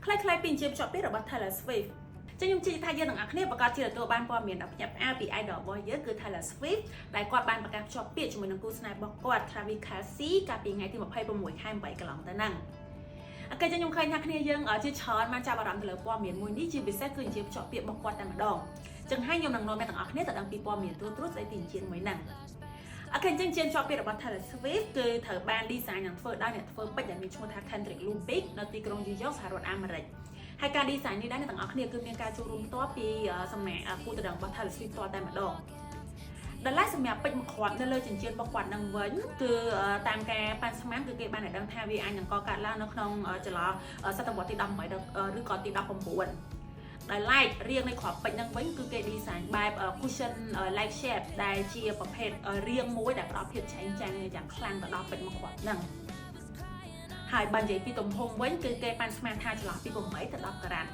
ខ្លីៗពីជាភ្ជាប់ពាក្យរបស់ Taylor Swift ចឹងខ្ញុំជឿថាយើងទាំងអស់គ្នាប្រាកដជាទទួលបានព័ត៌មានដ៏ភ្ញាក់ផ្អើលពី idol របស់យើងគឺ Taylor Swift ដែលគាត់បានប្រកាសភ្ជាប់ពាក្យជាមួយនឹងគូស្នេហ៍របស់គាត់ Travis Kelce កាលពីថ្ងៃទី26ខែ8កន្លងទៅហ្នឹង OK ចឹងខ្ញុំឃើញថាគ្នាយើងជាច្រើនបានចាប់អារម្មណ៍ទៅលើព័ត៌មានមួយនេះជាពិសេសគឺជាភ្ជាប់ពាក្យរបស់គាត់តែម្ដងចឹងហើយខ្ញុំនឹងនាំអ្នកទាំងអស់គ្នាទៅដឹងពីព័ត៌មានត្រួសត្រាសស្ដីពីជាមួយហ្នឹង OK ចឹងជាភ្ជាប់ពាក្យរបស់ Taylor Swift គឺត្រូវបាន design និងធ្វើដោយអ្នកធ្វើពេជ្រដែលមានឈ្មោះថា Kendrick Hlubik នៅទីក្រុង New York សហរដ្ឋអាមេរិកហើយការ design នេះដែរអ្នកទាំងអស់គ្នាគឺមានការចូលរួមផ្ទាល់ពីសំណាក់គូដណ្ដឹងរបស់ Taylor Swift ផ្ទាល់តែម្ដងដល់ឡែកសម្រាប់ពេជ្រមួយគ្រាប់នៅលើចិញ្ចៀនរបស់គាត់នឹងវិញគឺតាមការប៉ាន់ស្មានគឺគេបានឲ្យដឹងថាវាអាចនឹងកកើតឡើងនៅក្នុងចន្លោះសតវត្សទី18ឬក៏ទី19ដោយឡែករាងនៃគ្រាប់ពេជ្រហ្នឹងវិញគឺគេ design បែប cushion like shape ដែលជាប្រភេទរាងមួយដែលផ្ដល់ភាពឆែងចាំងយ៉ាងខ្លាំងទៅដល់ពេជ្រមួយគ្រាប់ហ្នឹងហើយបើនិយាយពីទំហំវិញគឺគេប៉ាន់ស្មានថាចន្លោះពី8ទៅ10ការ៉ាត់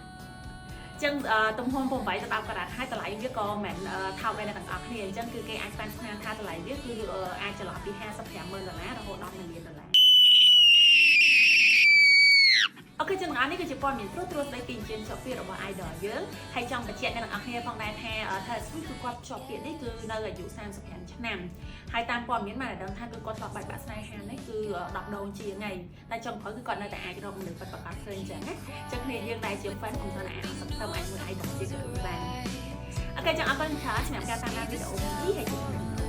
ចឹងទំហំ8ទៅ10ការ៉ាត់ហើយតម្លៃវាក៏មិនថោកដែរអ្នកទាំងអស់គ្នាអញ្ចឹងគឺគេអាចប៉ាន់ស្មានថាតម្លៃវាគឺអាចចន្លោះពី55ម៉ឺនដុល្លាររហូតដល់1លានដុល្លារ OK ចឹងទាំងអស់នេះគឺជាព័ត៌មានត្រួសត្រាសស្ដីពីជាភ្ជាប់ពាក្យរបស់ idol យើងហើយចង់បញ្ជាក់អ្នកទាំងអស់គ្នាផងដែរថា Taylor Swift គឺគាត់ភ្ជាប់ពាក្យនេះគឺនៅអាយុ35ឆ្នាំហើយតាមព័ត៌មានបានឲ្យដឹងថាគឺគាត់ធ្លាប់បែកបាក់ស្នេហានេះគឺ10ដងជាងហើយតែចុងក្រោយគឺគាត់នៅតែអាចរកមនុស្សពិតប្រាកដឃើញចឹងណាចឹងគ្នាយើងដែលជា fan កុំទាន់អានសង្ឃឹមអាចមើល idol ជាក៏បាន OK ចឹងអរគុណច្រើនសម្រាប់ការតាមដានវីដេអូនេះហើយជួបគ្នា